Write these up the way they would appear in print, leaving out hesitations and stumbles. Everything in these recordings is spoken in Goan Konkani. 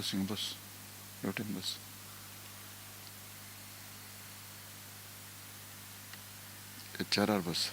बस, हिंगा बस, हेवटेन बस. चेरार बस.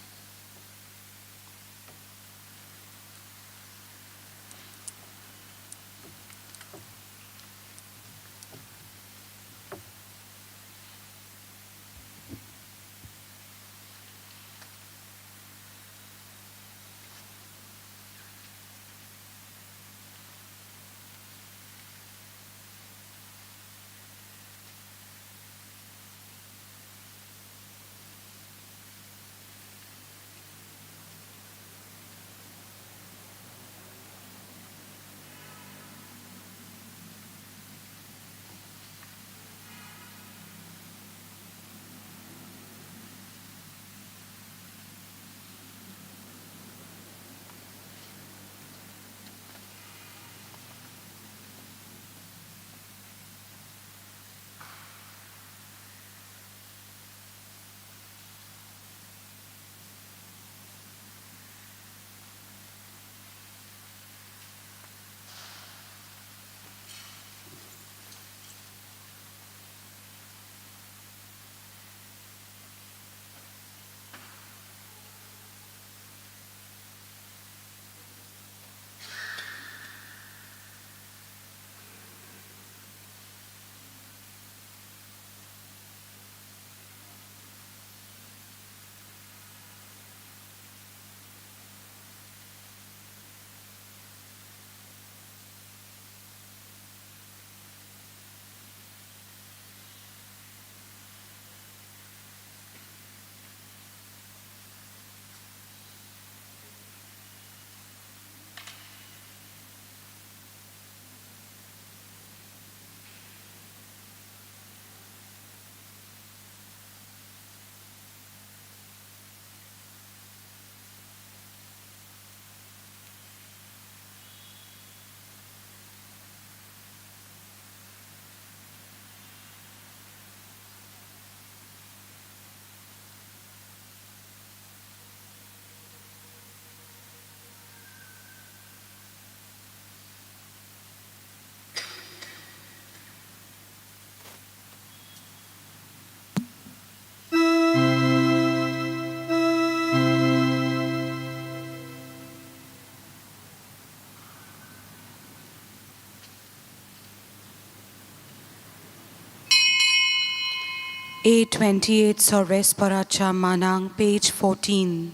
A28 Sorves Paracha Manang, page 14.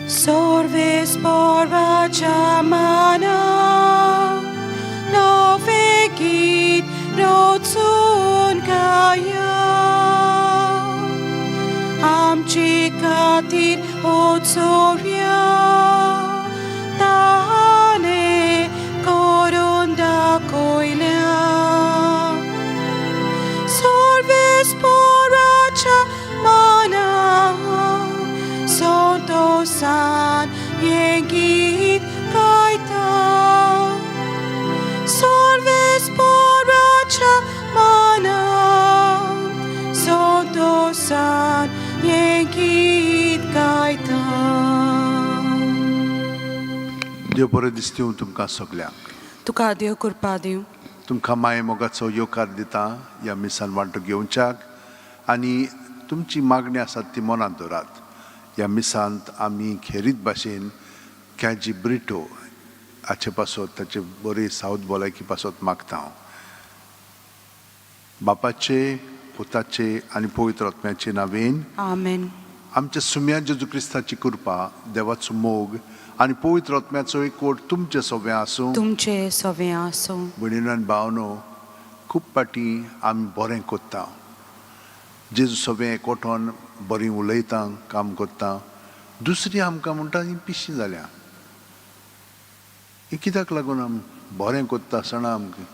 Sorves Paracha Manang, नवे गीत रचून गाया, आमचे खातीर उत्सव्या ताणें करून दाखयल्या. सर्वेस पोराच्या मनाक संतोसान हें गीत गायता. सर्वेस पोराच्या मनाक संतोसान हें गीत गायता. देव बरें दिसता तुमकां सगल्यांक. तुका देव कृपा दिवं. तुमकां माये मोगाचो येवकार दिता ह्या मिसान वांटो घेवच्याक आनी तुमची मागणी आसात ती मनांत दवरात. ह्या मिसांत आमी खेरीत भाशेन कॅजी ब्रिटो हाचे पासत, ताचे बरी सावथ भलायकी पासत मागता हांव. बापाचे, पुताचे आनी पवित्र आत्म्याचे नांवेन. आमेन. आमच्या सुम्या जेजू क्रिस्ताची कृपा, देवाचो मोग आनी पवित्र आत्म्याचो एकवट तुमचे सगळें आसूं. तुमचे सवें आसूं. भयणीनो आनी भावनो, खूब फावटी आमी बरें करता, जेजू सगळें एकवटोन बरीं उलयता, काम करता, दुसरी आमकां म्हणटा ही पिशीं जाल्या. ही कित्याक लागून आमी बरें करता आसतना आमकां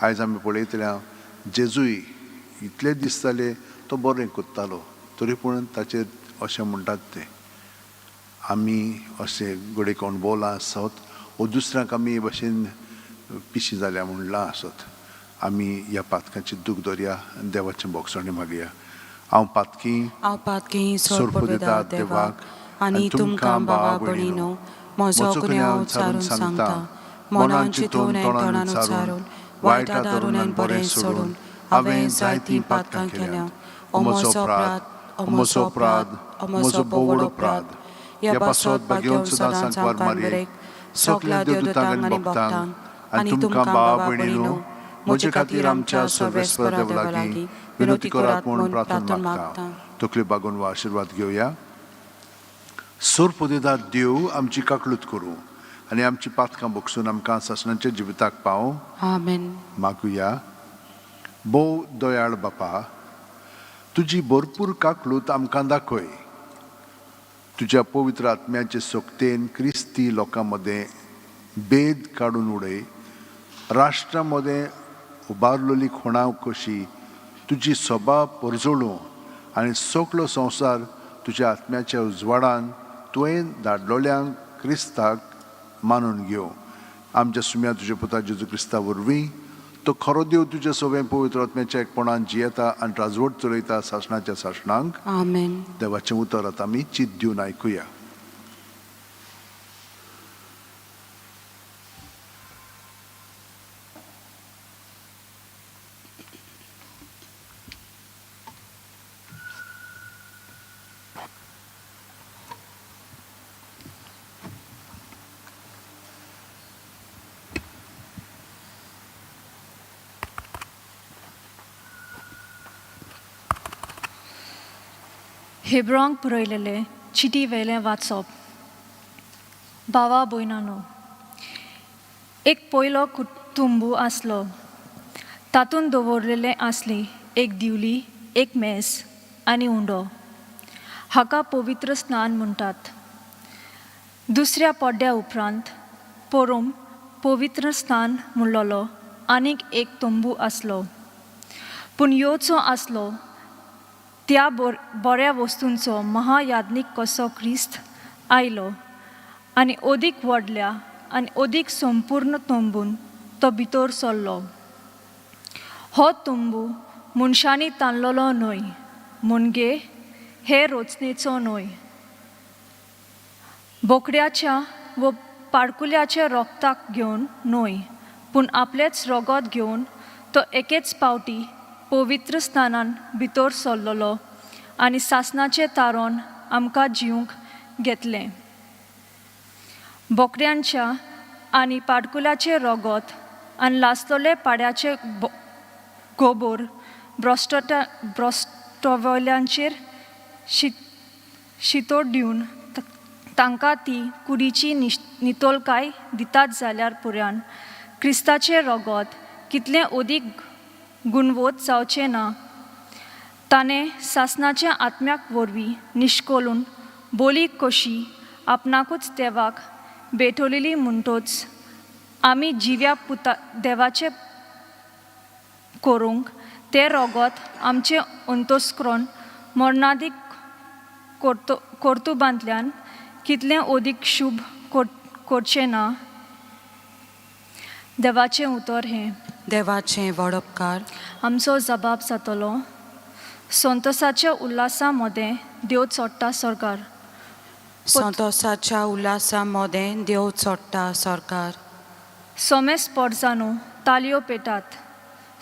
आयज आमी पळयतले, जेजूय इतले दीस जाले तो बरें करतालो, तरी पूण ताचेर अशें म्हणटात ते. आमी अशें घडये कोण बोलां आसत वो दुसऱ्यांक आमी हे भाशेन पिशी जाल्या म्हणलां आसत. आमी ह्या पातकांची दूख दवरया आनी देवाचें भोगसणें मागया. हांव पातकी हांव पातकी सोरपुदेता देवाक आनी तुमकां बाबा भयणीनो म्हजो गुन्यांव उच्चारून सांगता. मनान चिंतून आनी तोंडान उच्चारून, वायट आदारून आनी बरें सोडून हांवें जायतीं पातकां केल्या. ओ म्हजो अपराध, ओ म्हजो अपराध, ओ म्हजो भोव अपराध. ह्या पासत भाग्योन सदां सांकवार मारयेक, सगल्या देवदूतांक आनी भक्तांक आनी तुमकां बाबा भयणीनो म्हजे खातीर आमच्या सर्वेस्पर देवा लागीं विनवती करात म्हूण प्रार्थना मागता. तकल्यो बागोवन हो आशिर्वाद घेवया. सोरपुदेदार देव आमची काकलूत करूं आनी आमची पातकां भोगसून आमकां सासणाच्या जिविताक पावूं. आमेन. मागुया. भोव दयाळ बापा, तुजी भरपूर काकलूत आमकां दाखय. तुज्या पवित्र आत्म्याचे सोकतेन क्रिस्ती लोकां मदें भेद काडून उडय. राष्ट्रां मदें उबारलेली खुणाव कशी तुजी सोबा परजळूं आनी सगलो संवसार तुज्या आत्म्याच्या उजवाडान तुवें धाडलोल्यांक क्रिस्ताक मानून घेवं. आमच्या सुम्या तुज्या पुता जेजू क्रिस्ता वरवीं तो खरो देव तुज्या सगळें पवित्र आत्म्याच्या एकपणान जियेता आनी राजवट चलयता सासणाच्या सासणांक. आमेन. देवाचें उतर आतां आमी चिंत दिवन आयकुया. हेब्रॉंक पुरयलेले चिटी वेलें वाचप. भावा भयणानो, एक पयलो कुटुंबू आसलो. तातूंत दवरलेलें आसली एक दिवली, एक मेस आनी उंडो. हाका पवित्र स्नान म्हणटात. दुसऱ्या पड्ड्या उपरांत पोरूम पवित्र स्नान म्हणलोलो आनीक एक तंबू आसलो. पूण येवचो आसलो त्या बऱ्या वस्तूंचो महायाज्ञीक कसो क्रिस्त आयलो आनी अदीक व्हडल्या आनी अदीक संपूर्ण तंबून तो भितर सरलो. हो तंबू मनशांनी ताणलेलो न्हय, म्हणजे हे रचनेचो न्हय. बोकड्याच्या व पाडकुल्याच्या रोगताक घेवन न्हय, पूण आपलेंच रगत घेवन तो एकेच पावटी पवित्र स्थानान भितर सरलेलो आनी सासणाचें तारोन आमकां जिवंक घेतलें. बोकड्यांच्या आनी पाडकुल्याचें रगत आनी लासलेले पाड्याचें गोबोर ब्रोस्टोवल्यांचेर शितोड दिवन तांकां ती कुडीची नितोलकाय दितात जाल्यार पुरान क्रिस्ताचें रगत कितलें अदीक गुणवत जावचें ना. ताणें सासणाच्या आत्म्याक वरवीं निश्कोलून बोली कशी आपणाकूच देवाक भेटवलेली म्हणटोच आमी जिव्या पुता देवाचें करूंक तें रगत आमचें अंतस्करण मरणादीक कर्तुबांतल्यान कितलें अदीक शुभ करचें ना. देवाचें उतर हें. देवाचें वडपकार. आमचो जबाब जातलो. संतोसाच्या उल्हासा मदें देव चोडटा सरकार. संतोसाच्या उल्हासा मदें देव चोडटा सरकार. सोमेस पोरजानो तालयो पेटात.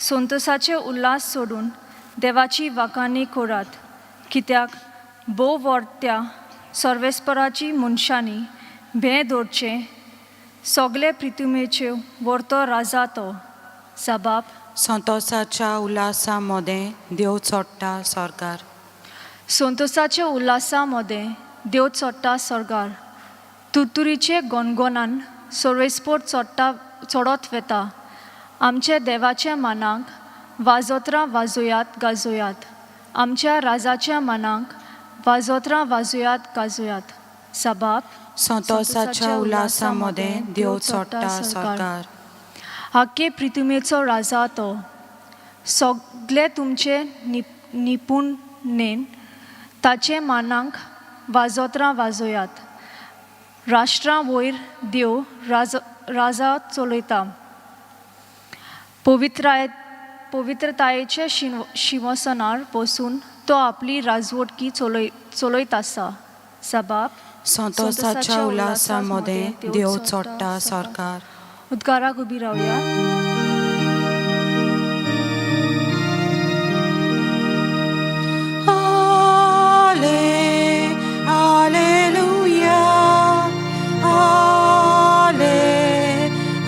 संतोसाचे उल्हास सोडून देवाची वाखाणी करात. कित्याक भोव व्हडत्या सर्वेस्पराची मनशांनी भें दवरचें सगळे प्रितुमेच्यो व्हरतो राजा तो. जबाब. संतोसाच्या उल्हासा मदें देव चोडटा सरकार. संतोसाच्या उल्हासा मदें देव चोडटा सरकार. तुरतुरीचे गणगणान सर्वेस्पोर चोडटा चडत वता. आमच्या देवाच्या मानाक वाजोत्रां वाजोयात गाजोयात. आमच्या राजाच्या मानाक वाजोत्रां वाजोयात गाजोयात. सबाब. संतोसाच्या उल्हासा मदें देव चोडटा सरकार. आख्खे प्रितुमेचो राजा तो. सगळे तुमचे निपुणेन ताचे मानाक वाजोत्रां वाजोयात. राष्ट्रां वयर देव राजा चलयता. पवित्राय पवित्रतायेच्या शिंवासनार बसून तो आपली राजवटकी चलयत आसा. सबाब संतोसाच्या उल्हासा मदें देव चोडटा सरकार. उद्गाराक उबी रावया. आले आलेलुया, आले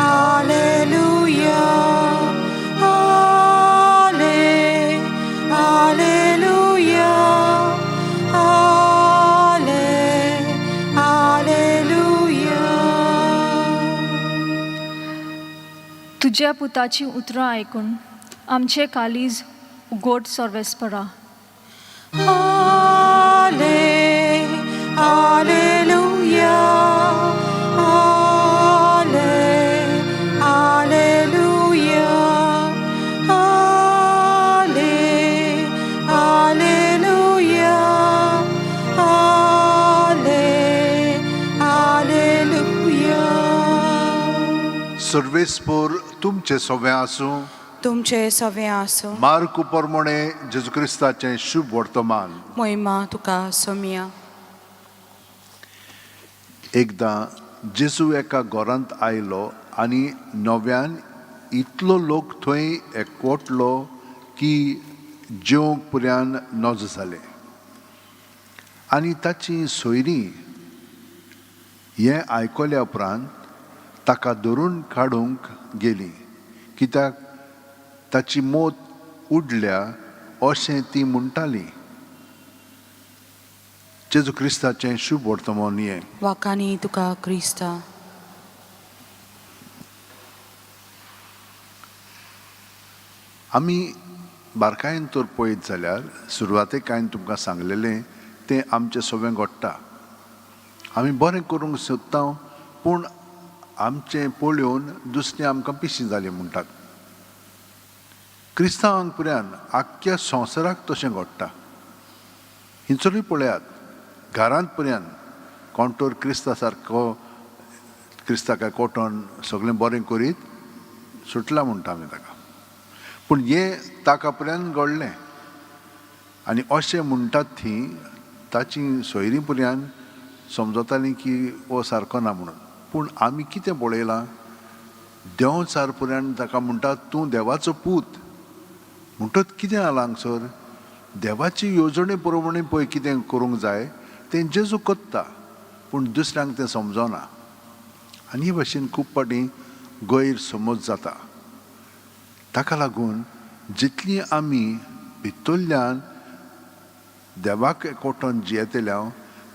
आलेलुया, आले आलेलुया, आले आलेलुया. तुज्या पुताची उतरां आयकून आमचें काळीज उगोट सर्वेस्परा. आले आलेलुया, आले आलेलुया, आले आलेलुया, आले आलेलुया. सर्वेस्पोर तुमचें सगळें आसूं. तुमचे सवे आसूं. मार्कू परमोणे जेजू क्रिस्ताचें शुभ वर्तमान. मोहिमा तुका सोमिया. एकदां जेजू एका घरांत आयलो आनी नव्यान इतलो लोक थंय एकवटलो की जेवंक पुऱ्यान नजो जालें. आनी ताची सोयरीं हें आयकल्या उपरांत ताका धरून काडूंक गेलीं, कित्याक ताची मोत उडल्या अशें ती म्हणटाली. जेजू क्रिस्ताचें शुभ वर्तमान हें. वाकानी तुका क्रिस्ता. आमी बारकायेन तर पळयत जाल्यार सुरवातेक हांवें तुमकां सांगलेलें तें आमचें सगळें घडटा. आमी बरें करूंक सोदता पूण आमचें पळोवन दुसरीं आमकां पिशीं जालीं म्हणटात. क्रिस्तांवांक पुऱ्यान आख्ख्या संवसाराक तशें घडटा. हिंचरूय पळयात, घरांत पुऱ्यान कोण तर क्रिस्ता सारको क्रिस्ताक कोटोन सगळें बरें करीत सुटला म्हणटा आमी ताका. पूण हें ताका पर्यंत घडलें आनी अशें म्हणटात ती ताची सोयरीं पर्यंत समजतालीं की हो सारको ना म्हणून. पूण आमी कितें पळयलां, देंवचार पर्यंत ताका म्हणटात तूं देवाचो पूत. म्हणटच कितें जालां हांगसर, देवाची येवजणे प्रमाणे पळय कितें करूंक जाय तें जेजू करता, पूण दुसऱ्यांक तें समजना. आनी हे भाशेन खूब फावटी गैरसमज जाता. ताका लागून जितली आमी भितरल्यान देवाक एकवटून जियेतले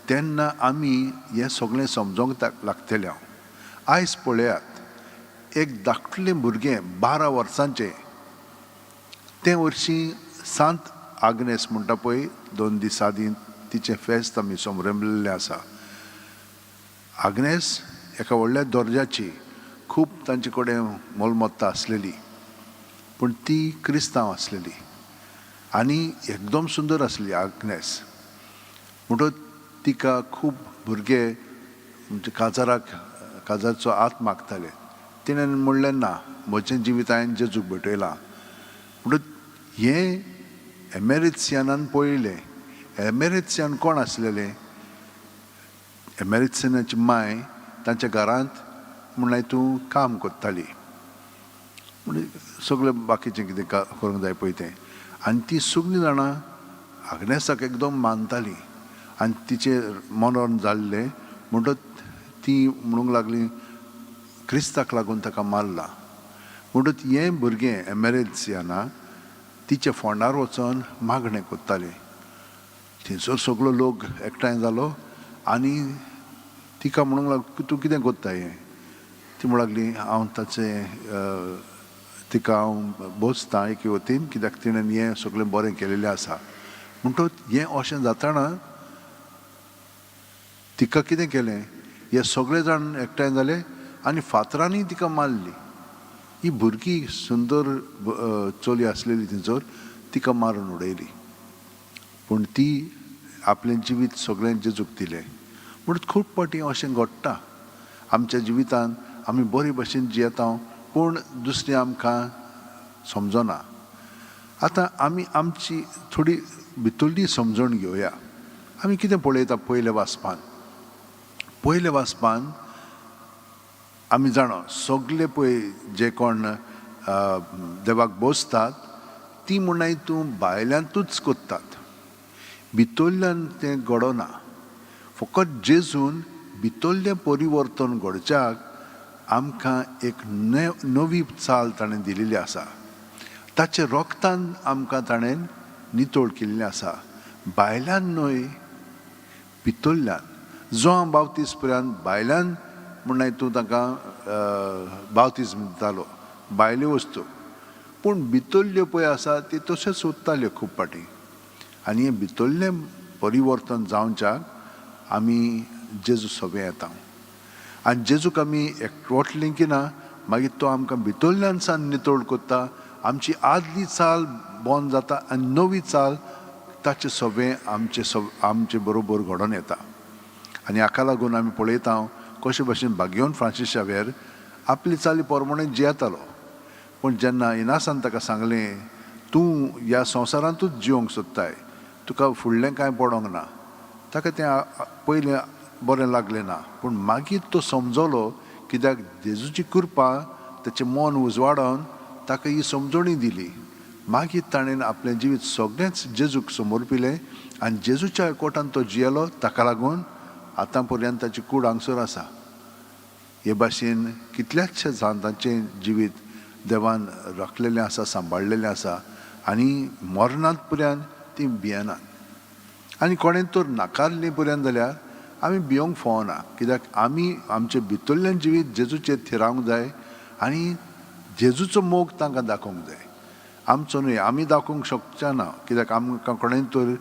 तेन्ना आमी हें सगळें समजोंक लागतले. आयज पळयात, एक धाकटुलें भुरगें 12 वर्सांचें, तें वर्शी सांत आग्नेस म्हणटा पळय, 2 दीस आदीं तिचें फेस्त आमी समरंभलेलें आसा. आग्नेस एका व्हडल्या दर्जाची, खूब तांचे कडेन मोलमत्ता आसलेली, पूण ती क्रिस्तांव आसलेली आनी एकदम सुंदर आसली आग्नेस. म्हणटच तिका खूब भुरगे म्हणजे काजारचो हात मागताले. तिणें म्हणलें ना, म्हजें जिवीत हांवें जेजूक भेटयलां. म्हणटच हें एमेरित्सियानान पळयलें. एमेरित्सियान कोण आसलेलें? एमेरित्सियानाची माय तांच्या घरांत म्हणल्यार तूं काम करताली, म्हणजे सगळें बाकीचें कितें करूंक जाय पळय तें. आनी ती सगळीं जाणां आग्नेसाक एकदम मानताली आनी तिचें मरण जाल्लें. म्हणटच ती म्हणूंक लागली क्रिस्ताक लागून ताका मारला. म्हणटच हें भुरगें एमेरेन्सियाना तिच्या फोंडार वचोन मागणें करतालें. थंयसर सगळो लोक एकठांय जालो आनी तिका म्हणूंक लागलो तूं कितें करता हें. ती म्हणूंक लागली हांव ताचें तिका हांव बोसतां एके वतीन, कित्याक तिणें हें सगळें बरें केलेलें आसा. म्हणटच हें अशें जाताना तिका कितें केलें, हे सगळे जाण एकठांय जाले आनी फातरांनी तिका मारली. ही भुरगी सुंदर चली आसलेली थंयसर, तिका मारून उडयली. पूण ती आपलें जिवीत सगळें जेजूक दिलें. म्हणून खूब फावटी अशें घडटा आमच्या जिवितांत, आमी बरे भशेन जियेता पूण दुसरें आमकां समजना. आतां आमी आमची थोडी भितरली समजण घेवया. आमी कितें पळयता पयल्या वाचपान? पयल्या वाचपान आमी जाणा सगले पळय जे कोण देवाक बसतात ती म्हणाय तूं भायल्यांतूच कोत्तात, भितरल्यान तें घडना. फकत जेजून भितरलें परिवर्तन घडच्याक आमकां एक नवी चाल ताणें दिलेली आसा. ताचे रोगतान आमकां ताणें नितळ केल्लें आसा, भायल्यान न्हय भितरल्यान. जो हांव बावतीस पर्यंत भायल्यान म्हण तूं तांकां बावतीस दितालो, भायल्यो वस्तू, पूण भितरल्यो पळय आसा ती तश्योच उरताल्यो खूब फावटी. आनी हें भितरलें परिवर्तन जावच्याक आमी जेजू सगळें येता आनी जेजूक आमी एकवटलीं की ना मागीर तो आमकां भितरल्यान सान नितळ करता. आमची आदली चाल बंद जाता आनी नवी चाल ताचें सगळें आमचे आमचे बरोबर घडोवन येता. आनी हाका लागून आमी पळयता कशे भशेन भाग्योन फ्रांसीस शावेर आपली चाली प्रमाणे जियेतालो. पूण जेन्ना इनासान ताका सांगलें तूं ह्या संवसारांतूच जिवंक सोदताय, तुका फुडलें कांय पडोंक ना, ताका तें पयलें बरें लागलें ना. पूण मागीर तो समजलो कित्याक जेजूची कृपा ताचें मन उजवाडोवन ताका ही समजणी दिली. मागीर ताणें आपलें जिवीत सगळेंच जेजूक समर्पिलें आनी जेजूच्या एकवटान तो जियेलो. ताका लागून आतां पर्यंत ताची कूड हांगसर आसा. हे भाशेन कितल्याचशे जाणांचें जिवीत देवान राखलेलें आसा, सांबाळलेलें आसा आनी मरणांत पर्यंत ती भियेनात. आनी कोणें तर नाकारली पर्यंत जाल्यार आमी भियोंक फावना, कित्याक आमी आमचे भितरल्यान जिवीत जेजूचेर थिरावंक जाय आनी जेजूचो मोग तांकां दाखोवंक जाय. आमचो न्हय, आमी दाखोवंक शकचे ना, कित्याक आमकां कोणें तर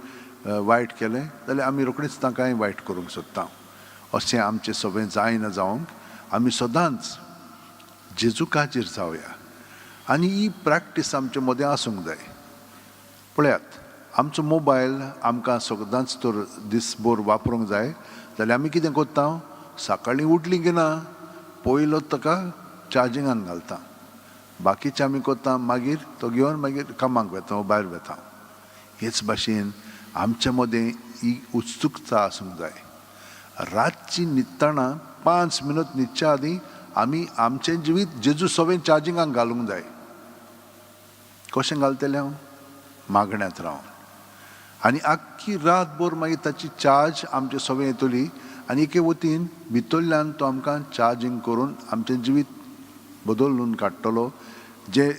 वायट केलें जाल्यार आमी रोखडीच तांकांय वायट करूंक सोदता. अशें आमचें सगळें जायना जावंक आमी सदांच जेजूकाचेर जावया आनी ही प्रॅक्टीस आमचे मदें आसूंक जाय. पळयात, आमचो मोबायल आमकां सदांच तर दीसभर वापरूंक जाय जाल्यार आमी कितें करता, सकाळीं उठलीं की ना पयलो ताका चार्जिंगान घालता, बाकीचें आमी करता, मागीर तो घेवन मागीर कामाक वता, भायर वता. हेच भाशेन आमच्या मदें ही उत्सुकता आसूंक जाय. रातची न्हिदतना 5 मिनट न्हिदच्या आदीं आमी आमचें जिवीत जेजू सगळें चार्जिंगाक घालूंक जाय. कशें घालतलें हांव? मागण्यांत रावन. आनी आख्खी रातभर मागीर ताची चार्ज आमचे सगळें येतली आनी एके वतीन भितरल्यान तो आमकां चार्जींग करून आमचें जिवीत बदलून काडटलो. जे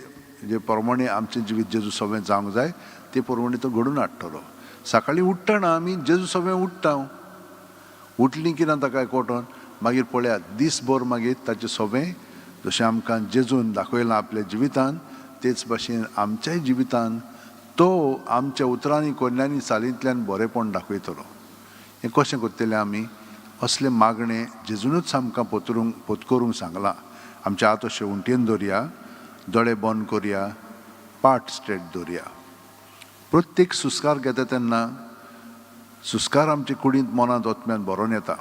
जे प्रमाणे आमचें जिवीत जेजू सगळें जावंक जाय ते प्रमाणे तो घडून हाडटलो. सकाळीं उठ्ठना आमी जेजू सगळें उठ्ठा, उठलीं की ना ताका एकवटोन मागीर पळयात दीसभर मागीर ताचें सगळें जशें आमकां जेजून दाखयलां आपल्या जिवितान तेच भाशेन आमच्याय जिवितान तो आमच्या उतरांनी कोन्यांनी चालींतल्यान बरेंपण दाखयतलो. हें कशें करतलें आमी? असलें मागणें जेजूनच आमकां पोतकरूंक सांगलां. आमच्या हात अशें उंटयेन दवरया, दोळे बंद करया, पाट स्ट्रेट दवरया. प्रत्येक सुस्कार घेता तेन्ना सुस्कार आमचे कुडींत मनांत ओतम्यान भरोन येता,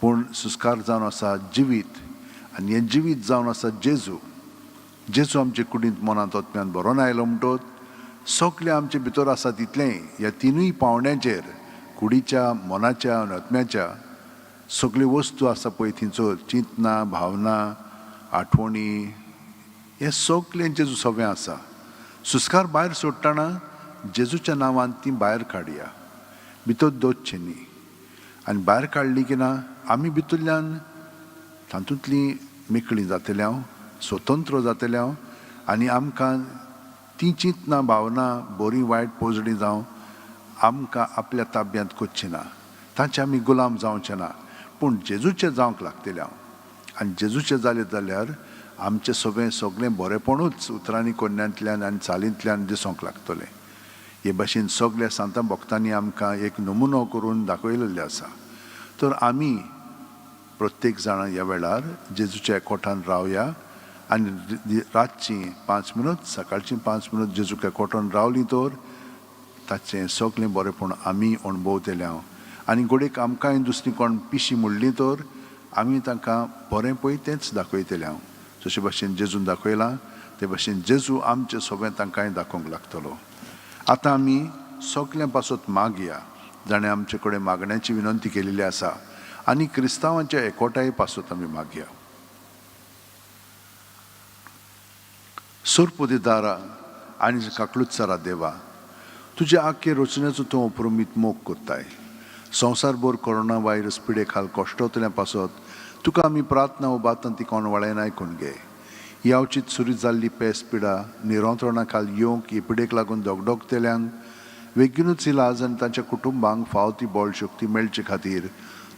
पूण सुस्कार जावन आसा जिवीत आनी हें जिवीत जावन आसा जेजू. जेजू आमचे कुडींत मनांत ओतम्यान भरोन आयलो म्हणटोच सगळें आमचे भितर आसा तितलेंय ह्या तिनूय पावंड्यांचेर कुडीच्या, मनाच्या आनी आत्म्याच्या सगळ्यो वस्तू आसा पळय थंयसर, चिंतना, भावना, आठवणी, हें सगळें जेजू सगळें आसा. सुस्कार भायर सोडटना जेजूच्या नांवान ती भायर काडया, भितर दवरचें न्ही. आनी भायर काडली की ना आमी भितरल्यान तातूंतली मेकळी जातले हांव, स्वतंत्र जातले हांव आनी आमकां ती चिंतना, भावना बरी वायट पोजडी जावं आमकां आपल्या ताब्यांत करची ना, तांचे आमी गुलाम जावचे ना, पूण जेजूचें जावंक लागतलें हांव. आनी जेजूचें जालें जाल्यार आमचें सगळें सगळें बरेंपणूच उतरांनी, कोन्यांतल्यान आनी चालींतल्यान दिसूंक लागतलें. हे भाशेन सगळ्या सांतां भक्तांनी आमकां एक नमुनो करून दाखयलेलें आसा. तर आमी प्रत्येक जाणां ह्या वेळार जेजूच्या एकवटान रावया आनी रातचीं 5 मिनट, सकाळचीं 5 मिनट जेजूक एकवटान रावलीं तर ताचें सगळें बरेंपण आमी अणभवतले हांव. आनी घडयेक आमकांय दुसरी कोण पिशी म्हणली तर आमी तांकां बरें पळय तेंच दाखयतले हांव. जशे भाशेन जेजून दाखयलां ते भशेन जेजू आमचे सोबें तांकांय दाखोवंक लागतलो. आतां आमी सगल्यां पासत मागया जाणें आमचे कडेन मागण्याची विनंती केलेली आसा आनी क्रिस्तांवांच्या एकवटाये पासत आमी मागया. सोरपोदेदारा आनी काकलुत्सरा देवा, तुज्या आख्खे रचनेचो तूं अप्रमीत मोग कोत्ताय. संवसारभर कोरोना व्हायरस पिडे खाल कश्टोतल्या पासत तुका आमी प्रार्थना उबारता, ती कोण वळेन आयकून घे. यावचीत सुरू जाल्ली पेस पिडा निरंत्रणा खाल येवंक ही पिडेक लागून धगधगतेल्यांक बेगीनूच इलाज आनी तांच्या कुटुंबांक फावो ती बळ शक्ती मेळचे खातीर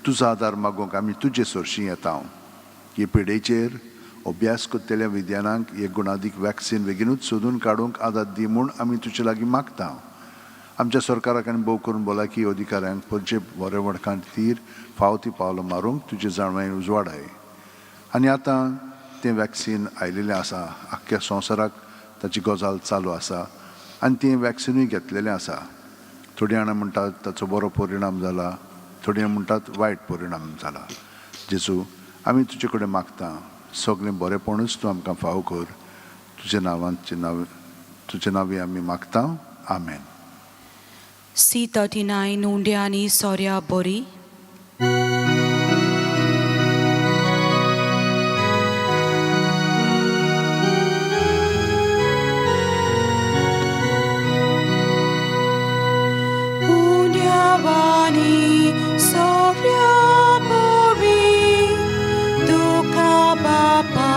तुजो आदार मागूंक आमी तुजे सरशीं येता. हे पिडेचेर अभ्यास करतल्या विज्ञानाक एक गुणादीक वॅक्सिन बेगीनूच सोदून काडूंक आदार दी म्हूण आमी तुजे लागीं मागता. आमच्या सरकाराक आनी भोव करून भलायकी अधिकाऱ्यांक परचे बरें खातीर फावो ती पावलां मारूंक तुजे जाणवायेन उजवाडाय. आनी आतां तें वॅक्सिन आयिल्लें आसा, आख्ख्या संवसाराक ताची गजाल चालू आसा आनी तें वॅक्सिनूय घेतलेलें आसा. थोडीं जाणां म्हणटात ताचो बरो परिणाम जाला, थोडीं जाणां म्हणटात वायट परिणाम जाला. जेजू, आमी तुजे कडेन मागता, सगळें बरेपणूच तूं आमकां फावो कर. तुज्या नांवांचे नांव, तुज्या नांवी आमी मागता, आमेन. C39 उंड्या आनी सोऱ्या बोरी. उंड्या सोऱ्या बोरी, तुका बापा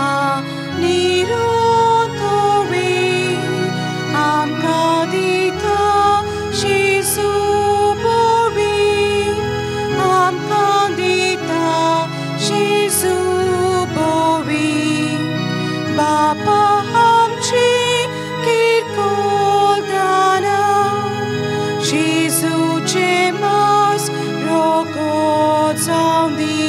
निरोतोरी, आमकां दिता जेजू बोरी, आमकां दिता जेजू बोरी. बापा आमची किरकोळ दानां, जेजूचें मांस रोगोत जावं दी,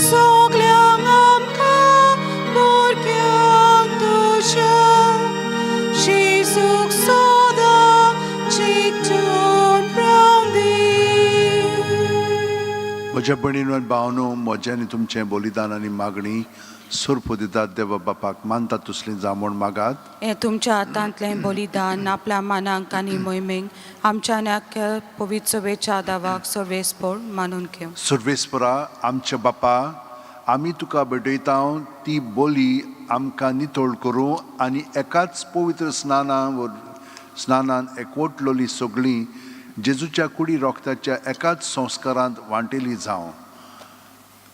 सगल्यांक आमकां भुरग्यांक तुज्या, जेजूक सदां चिकटून रावं दी. म्हज्या भयणीनो आनी भावनो, म्हजें आनी तुमचें बलिदान आनी मागणी सोरपोदितात देवा बापाक मानता तसली जावं म्हूण मागात. हें तुमच्या हातांतलें बलिदान आपल्या मानाक आनी मोहिमेक आमच्या आनी आख्ख्या पवित्र सभेच्या दावाक सर्वेस्पोर मानून घेवं. सर्वेस्परा आमच्या बापा, आमी तुका भेटयता ती बोली आमकां नितळ करूं आनी एकाच पवित्र स्नानान एकवटलोली सगळीं जेजूच्या कुडी रोगताच्या एकाच संस्कारांत वांटेली जावं,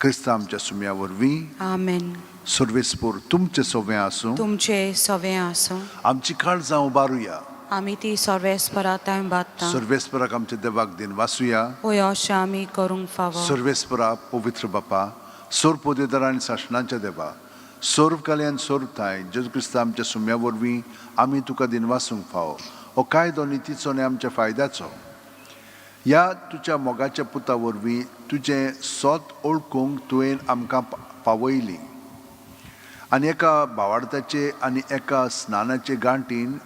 क्रिस्ता आमच्या सुम्या वरवीं. आमेन. सर्वेस्पोर तुमचें सवें आसूं. तुमचे सवें आसूं. आमची काळजां उबारुया. आमी ती सर्वेस्परा थंय बादता. सर्वेस्पराक आमच्या देवाक दिन वासूया. होय, अशें आमी करूंक फावो. सर्वेस्परा, पवित्र बापा, सोर पोदेदार आनी सासणाच्या देवा, सोर्व काल्यान सोर्व थाय, जेजू क्रिस्ता आमच्या सुम्या वरवीं आमी तुका दिनवासूंक फावो. हो कायदो नितीचो आनी आमच्या फायद्याचो. ह्या तुज्या मोगाच्या पुता वरवीं तुजें सोत ओळखूंक तुवें आमकां पावयली आनी एका भावार्थाचे आनी एका स्नानाचे गांठीन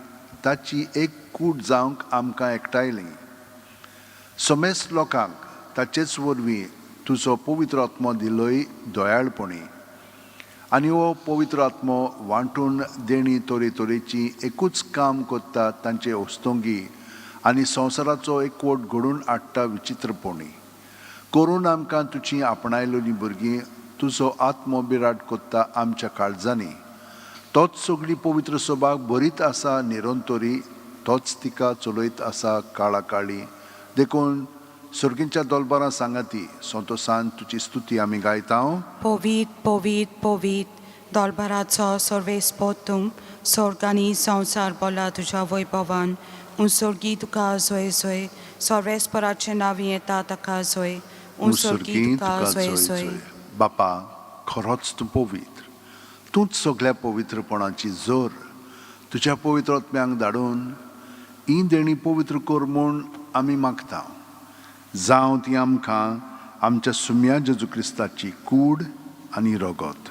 ताची एक कूट जावंक आमकां एकठांयली. समेस्त लोकांक ताचेच वरवीं तुजो पवित्र आत्मो दिलोय दयाळपणी आनी हो पवित्र आत्मो वांटून देणी तरेतरेची एकूच काम करता तांचे वस्तोंगी आनी संवसाराचो एकवट घडोवन हाडटा विचित्रपणी. करून आमकां तुजी आपणायलेलीं भुरगीं तुजो आत्मो बिराड कोत्ता आमच्या काळजांनी. तोच सगळी पवित्र सभाग भरीत आसा निरंतरी, तोच तिका चलयत आसा काळा काळी. देखून सर्गींच्या दोलबारां सांगाती संतोसान तुजी स्तुती आमी गायता. पवीत पवीत पवीत दोलबाराचो सर्वेस्पोर तूं, स्वर्ग आनी संवसार बोला तुज्या वैभवान. उंसर्गी तुका जोय जोय, सर्वेस्पराचें नांव येता ताका जोय, उंसर्गी तुका जोय जोय. बापा, खरोच तूं पवित्र, तूंच सगळ्या पवित्रपणाची जोर. तुज्या पवित्र आत्म्यांक धाडून ही देणी पवित्र कर म्हूण आमी मागता. जावं ती आमकां आमच्या सुम्या जेजू क्रिस्ताची कूड आनी रगत.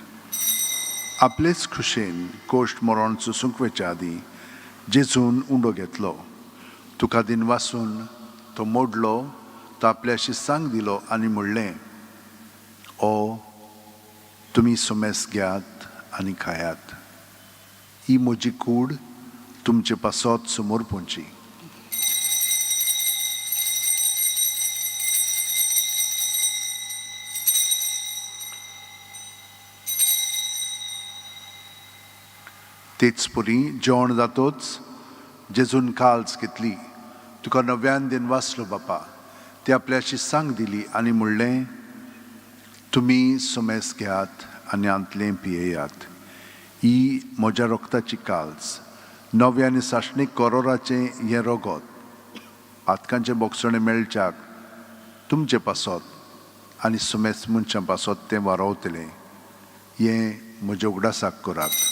आपलेच खुशेन कोश्ट मरण सोसूंक वचच्या आदीं जेजून उंडो घेतलो, तुका दिनवासून तो मोडलो, तो आपल्या शिस्सांक दिलो आनी म्हणलें, ओ तुमी सुमेस घेयात आनी खायात. ही म्हजी कूड तुमचे पासत समर्पणची. तेच परी जेवण जातोच जेजून काल्स घेतली, तुका नव्यान दिन वाचलो बापा, ती आपल्याशी सांग दिली आनी म्हणलें, तुमी सुमेस घेयात आनी आंतलें पियेयात. ही म्हज्या रोगताची काल्स, नव्या आनी सासणीक करोराचें हें रोगत, पातकांचें बोगसणें मेळच्याक तुमचे पासत आनी सुमेस मनशां पासत तें वारोवतलें. हें म्हज्या उगडासाक करात.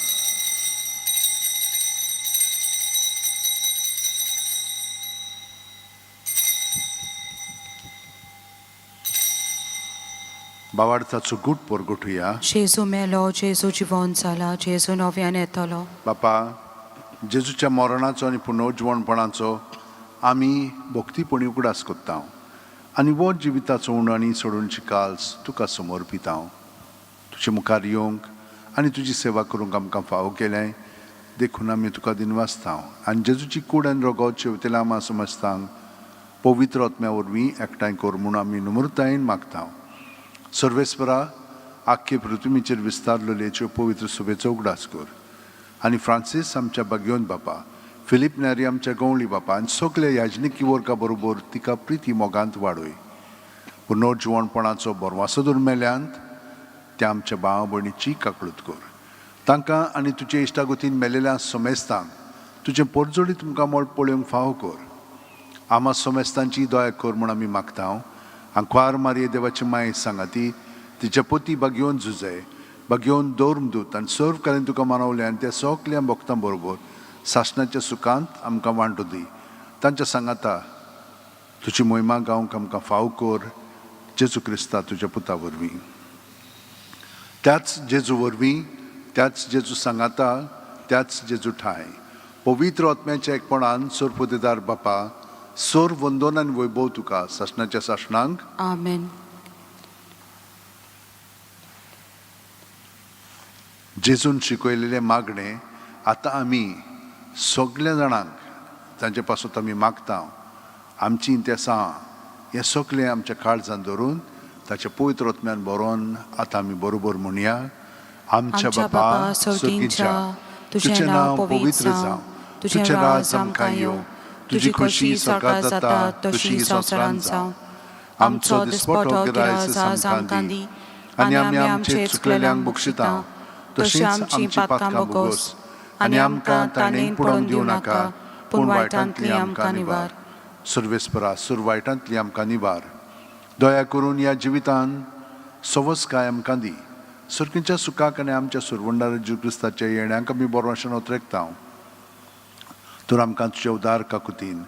बावार्थाचो गूट परगटुया. जेजू मेलो, जेजू जिवोन जाला, जेजू नव्यान येतलो. बापा, जेजूच्या मरणाचो आनी पुनर्जिवणपणाचो आमी भक्तीपणी उगडास करता आनी वो जिविताचो उणो आनी सोडून काल्स तुका समर्पिता. तुजे मुखार येवंक आनी तुजी सेवा करूंक आमकां फावो केलें देखून आमी तुका दिनवासता आनी जेजूची कूड आनी रोगोत शेवतेल्या आमा समजतांक पवित्र आत्म्या वरवीं एकठांय कर म्हूण आमी नम्रतायेन मागता. सर्वेस्परा, आख्खे पृथ्वीचेर विस्तारलेल्यो पवित्र सुबेचो उगडास कर आनी फ्रांसीस आमच्या बागयोन बापा, फिलीप नारी आमच्या गवळी बापा आनी सगल्या याजनिकी वर्गा बरोबर तिका प्रिती मोगांत वाडय. पुनर्जिवणपणाचो बरवासो धरून मेल्यांत त्या आमच्या भाव भयणीची काकळूत कर. तांकां आनी तुजे इश्टागतीन मेलेल्या समेस्तांक तुजें पोरजोडी तुमकां मोळ पळोवंक फावो कर. आमा समेस्तांची दया कर म्हूण आमी मागता. आंकवार मारये देवाची माय सांगाती, तिच्या पोती बागयोवन झुजय, बागयोवन दौर्मदूत आनी सर्व कालीन तुका मानवलें आनी त्या सगल्या भक्तां बरोबर सासणाच्या सुखांत आमकां वांटो दी. तांच्या सांगाता तुजी मोहिमा गावंक आमकां फाव कर, जेजू क्रिस्ता तुज्या पुता वरवीं. त्याच जेजू वरवीं, त्याच जेजू सांगाता, त्याच जेजू ठाय पवित्र आत्म्याच्या एकपणान सोरपोतेदार बापा, सोर वंदोन आनी वैभव तुका सासणाच्या सासणांक. आमेन. जेजून शिकयलेलें मागणें आतां आमी सगल्या जाणांक तांचे पासत आमी मागता. आमची इंतेसां हें सगलें आमच्या काळजान धरून ताच्या पवित्र आत्म्यान बरोवन आतां आमी बरोबर म्हणया. आमच्या बापा सर्गीच्या, तुजें नांव पवित्र जावं, तुजें राज आमकां येवं, तुजी खोशी स्वर्गात जाता तशी संवसारांत जावं. आमचो दिसपटो गिरायस आमकां दी आनी आमी आमचे चुकलेल्यांक बक्षिता तशींच आमची पातकां भोगोस आनी आमकां ताणें पडोवन दिवं नाका, पूण वायटांतली आमकां निवार. सर्वेस्परा, सुर वायटांतली आमकां निवार. दया करून ह्या जिवितान सवसकाय आमकां दी. सर्गीच्या सुखाक आनी आमच्या सुरवंडार जेजू क्रिस्ताच्या येण्याक आमी बरो आशेन ओतरेकता. तर आमकां तुज्या उदार काकुतीन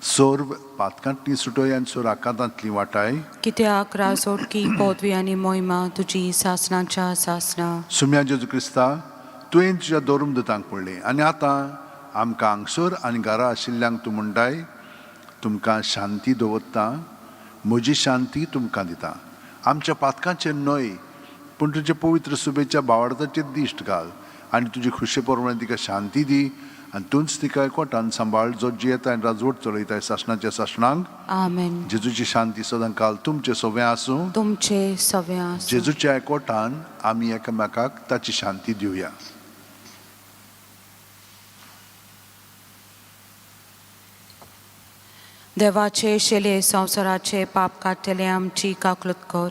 सर्व पातकांतली सुटय आनी सोर आकांतांतली वाटाय. कित्याक राजोटकी पदवी आनी मोहिमा तुजी सासणाच्या सासणा. सुम्या जेजू क्रिस्ता, तुवें तुज्या दोरूम दुतांक पडलें आनी आतां आमकां हांगसर आनी घरा आशिल्ल्यांक तूं म्हणटाय, तुमकां शांती दवरता, म्हजी शांती तुमकां दिता. आमच्या पातकांचेर न्हय पूण तुजे पवित्र सुबेच्या बावडताचेर दिश्ट घाल आनी तुजी खुशे प्रमाणे तिका शांती दी आनी तूंच तिका एकवटान सांबाळ, जो जियेता आनी राजवट चलयताय सासणाच्या सासणांक. आमेन. जेजूची शांती सदां काल तुमचें सगळें आसूं. तुमचे सगळें आसूं. जेजूच्या एकवटान आमी एकामेकाक ताची शांती दिवया. देवाचे शिले संवसाराचे पाप काडटले आमची काकलूत कर.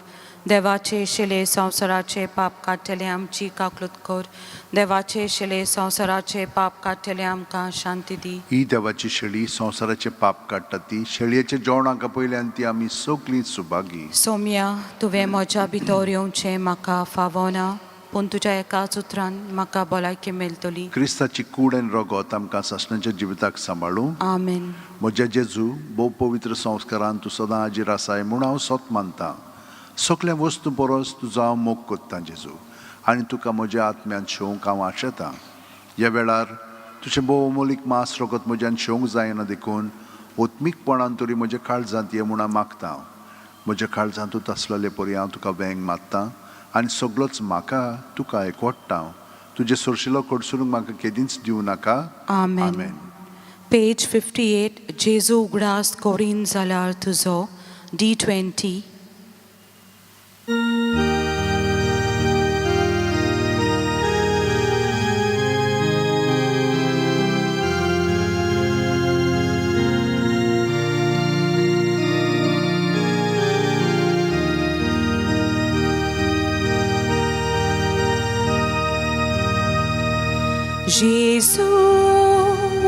देवाचे शिले संवसाराचे पाप काडटले आमची काकलूत कर. देवाचे शिले संवसाराचे पाप काडटले आमकां शांती दी. ही देवाची शेळी संवसाराचे पाप काडटा ती शेळयेच्या जेवणाक पयल्यान आनी ती आमी सगळीं सुभागी. सोम्या, तुवें म्हज्या भितर येवचें म्हाका फावना, पूण तुज्या एकाच उतरान म्हाका भलायकी मेळटली. क्रिस्ताची कूड आनी रगत आमकां सासणाच्या जिविताक सांबाळूं. आमेन. म्हज्या जेजू, भोव पवित्र संस्कारान तूं सदां हाजीर आसाय म्हूण हांव सोत मानता. सगल्या वस्तू परस तुजो हांव मोग कोत्तां जेजू, आनी तुका म्हज्या आत्म्यान शेवंक हांव आशेतां. ह्या वेळार तुजें भोव अमोलीक मांस रगत म्हज्यान शेवंक जायना देखून ओत्मीकपणान तरी म्हज्या काळजांत ये म्हूण हांव मागता. म्हज्या काळजांत तूं आसलेले परी हांव तुका वेंग मारता आनी सगळोच म्हाका तुका एकवडटा. तुजे सोरशिलो कडसरूंक म्हाका केदींच दिवं नाका. आमेन. आमेन. पेज 58, जेजू उगडास कोरीन जाल्यार तुजो, D20. Jesu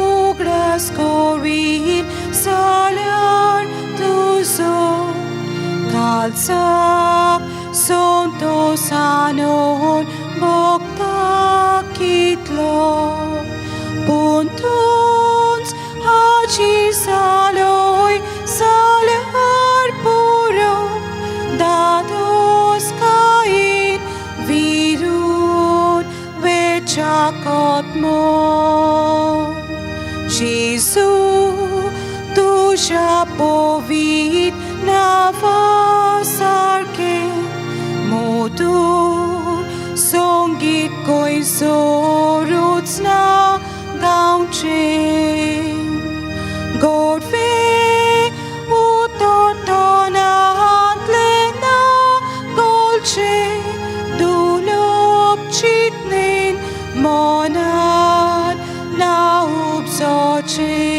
उगडास कोरीन जाल्यार तुजो, कालसाक संतोसानून भोगता कितलो, पूण तूंच हाजीर जालोय जाल्यार पुरो, दादोस कायन विरून वेच्या कोतमो. जेजू तुज्या पवित्र नांवा सारकें मधूर संगीत खंयसरूच ना गावचें, गोडवें उतर तोंडांतलें ना घोळचें, दुलोब चिंतनेन मनान ना उपजोचें.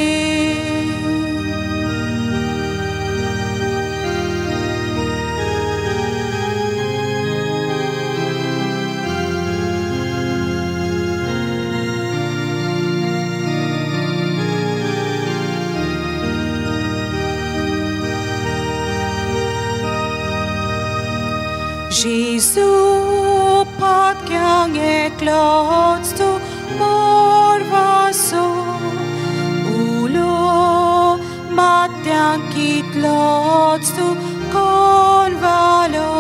Jesu पातक्यांक एकलोच तूं मोरवासो, उलो मात्यांक कितलोच तूं कोनवालो,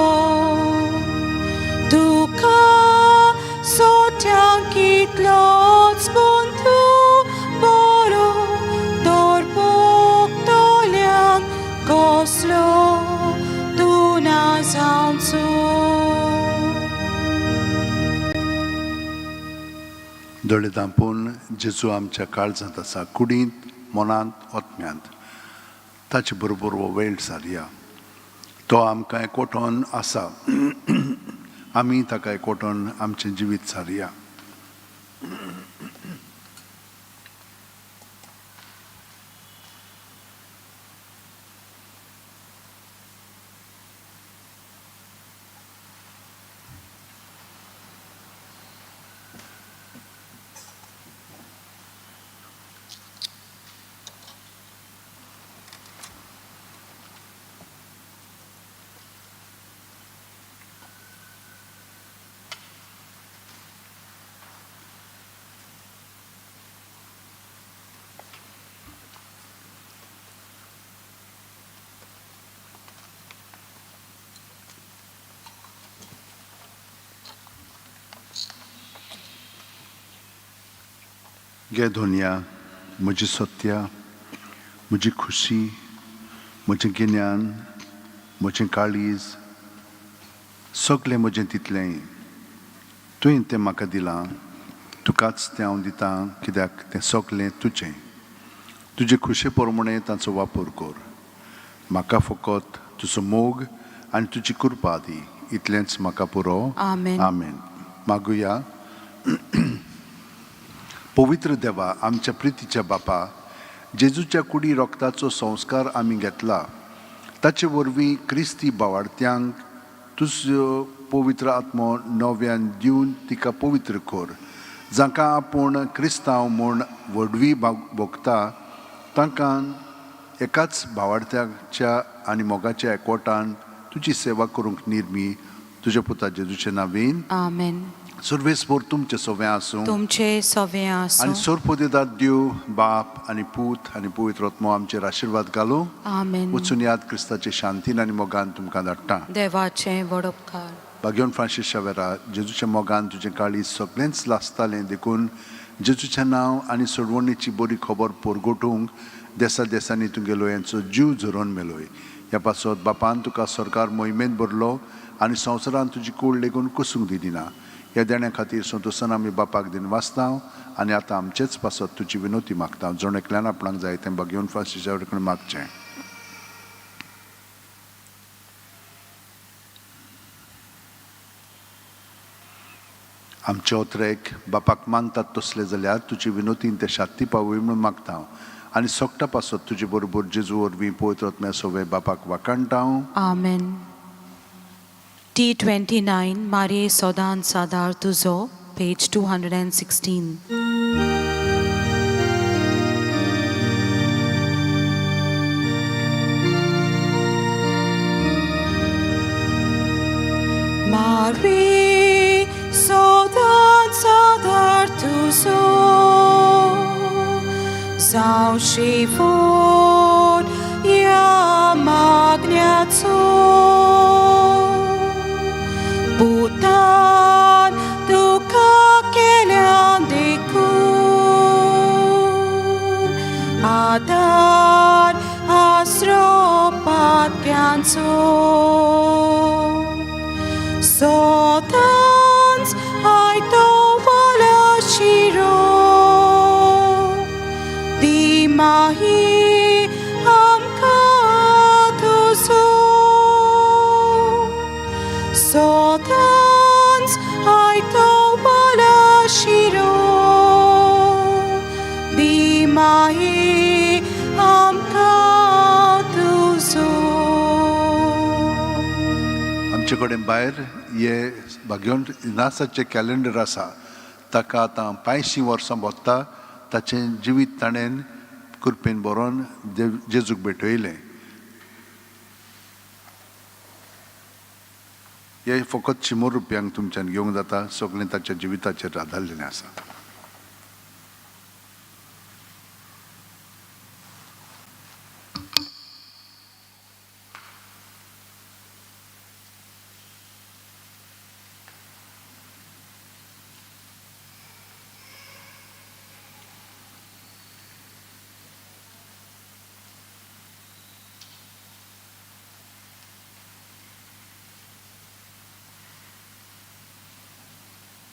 तुका सोट्यांक कितलोच पूण तूं बरो, तर भोगतल्यांक कसलो तूं ना जावचो. दोळे धांपून जेजू आमच्या काळजांत आसा, कुडींत, मनांत, ओतम्यांत. ताचे बरोबर हो वेळ सारया. तो आमकां एकवटोन आसा, आमी ताका एकवटोन आमचें जिवीत सारया. गे धोनिया, म्हजी सत्या, म्हजी खुशी, म्हजें गिन्यान, म्हजें काळीज, सगळें म्हजें तितलेंय तुवें तें म्हाका दिलां, तुकाच तें हांव दितां, कित्याक तें सगळें तुजें. तुजे खुशे प्रमाणें तांचो वापर कर. म्हाका फकत तुजो मोग आनी तुजी कृपा दी, इतलेंच म्हाका पुरो. आमेन. आमेन. मागुया. पवित्र देवा, आमच्या प्रितीच्या बापा, जेजूच्या कुडी रोगताचो संस्कार आमी घेतला, ताचे वरवीं क्रिस्ती बावाडत्यांक तुजो पवित्र आत्मो नव्यान दिवन तिका पवित्र कर. जांकां आपूण क्रिस्तांव म्हूण व्हडवी भोगता तांकां एकाच भावार्थ्याच्या आनी मोगाच्या एकवटान तुजी सेवा करूंक निर्मी, तुज्या पुता जेजूचे नावीन. आमेन. सर्वेस्पोर तुमचें सवें आसूं. तुमचे सवें आसूं. आनी सोरपोदेदाद देव बाप आनी पूत आनी पवित्र आत्मो आमचेर आशिर्वाद घालूं. आमेन. वचून याद क्रिस्ताचे शांतीन आनी मोगान तुमकां धाडटा. देवाचें व्हड उपकार. भाग्योन फ्रांसीस शावेरा, जेजूच्या मोगान तुजें काळीज सगळेंच लासतालें, देखून जेजूचें नांव आनी सोडवणीची बरी खबर पोरगोटूंक देसा देसांनी तुगेलो यांचो जीव झरोवन मेलोय. ह्या पासत बापान तुका सरकार मोहिमेंत भरलो आनी संवसारान तुजी कूड लेगून कसूंक दिली ना. ह्या देण्या खातीर संतोसान आमी बापाक दिन वाचता आनी आतां आमचेच पासत तुजी विनोती मागता. जण एकल्यान आपणाक जाय तें भाग्यवंत फ्रांसीसा कडेन मागचें. आमचे ओत्रेक बापाक मानतात तसले जाल्यार तुजी विनोतीन ते शात्ती पावय म्हणून मागता आनी सोकटा पासत तुजे बरोबर जेजू वरवीं पवित्र आत्म्या सोवे बापाक वाखाणटा. आमेन. T29 मारये सोदान सादार तुजो, पेज 216. Marie, sodan sadar tuzo, zau shivon ya magnatso, Bhutan duka kelian dikun, Adar asropat kyanso. Sotans aito walashiro di mahi amkatuso. Sotans aito walashiro di mahi amkatuso. आमचे कडेन भायर हे भाग्यवंत इनासाचें कॅलेंडर आसा. ताका आतां 85 वर्सां भोगता. ताचें जिवीत ताणें कृपेन बरोवन जेजूक भेटयलें. हे फकत 100 रुपयांक तुमच्यान घेवंक जाता. सगळें ताच्या जिविताचेर आदारलेलें आसा.